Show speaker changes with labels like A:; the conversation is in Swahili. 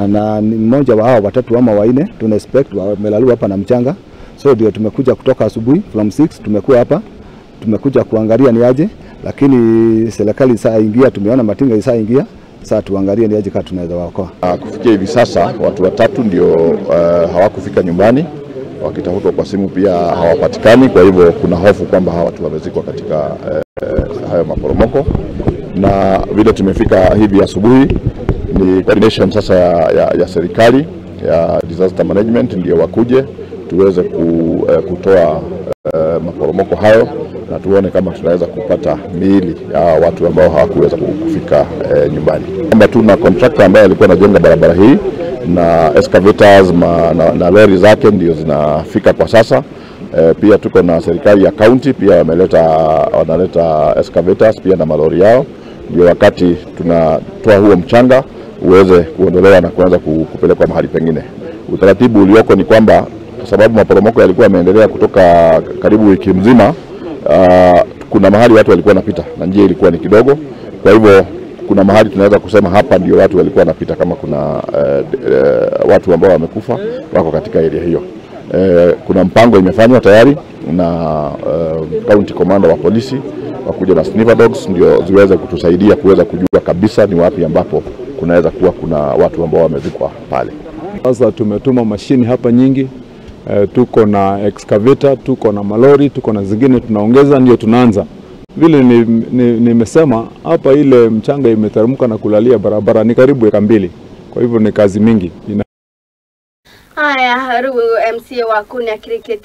A: Na mmoja wa hao watatu ama wanne tuna expect wamelaliwa hapa na mchanga. So ndio tumekuja kutoka asubuhi from 6 tumekuwa hapa, tumekuja kuangalia ni aje, lakini serikali saa ingia, tumeona matinga saa ingia, sasa tuangalie ni aje kama tunaweza waokoa.
B: Kufikia hivi sasa watu watatu ndio hawakufika nyumbani, wakitafutwa kwa simu pia hawapatikani. Kwa hivyo kuna hofu kwamba hawa watu wamezikwa katika hayo maporomoko. Na vile tumefika hivi asubuhi ni coordination sasa ya serikali ya disaster management ndio wakuje tuweze kutoa maporomoko hayo na tuone kama tunaweza kupata miili ya watu ambao hawakuweza kufika nyumbani. Kwamba tuna contractor ambaye alikuwa anajenga barabara hii na excavators na lori zake ndio zinafika kwa sasa. Pia tuko na serikali ya county pia wanaleta excavators pia na malori yao, ndio wakati tunatoa huo mchanga uweze kuondolewa na kuanza kupelekwa mahali pengine. Utaratibu ulioko ni kwamba kwa sababu maporomoko yalikuwa yameendelea kutoka karibu wiki mzima, kuna mahali watu walikuwa wanapita na njia ilikuwa ni kidogo. Kwa hivyo kuna mahali tunaweza kusema hapa ndio watu walikuwa wanapita, kama kuna watu ambao wamekufa wako katika area hiyo. Kuna mpango imefanywa tayari na county commander wa polisi wakuja na sniffer dogs ndio ziweze kutusaidia kuweza kujua kabisa ni wapi ambapo kunaweza kuwa kuna watu ambao wamezikwa pale.
C: Sasa tumetuma mashini hapa nyingi, tuko na excavator, tuko na malori, tuko na zingine tunaongeza, ndio tunaanza. Vile nimesema hapa ile mchanga imeteremka na kulalia barabara ni karibu eka 2. Kwa hivyo ni kazi mingi.
D: Haya, rugu MCA wa Kunia kiriketi.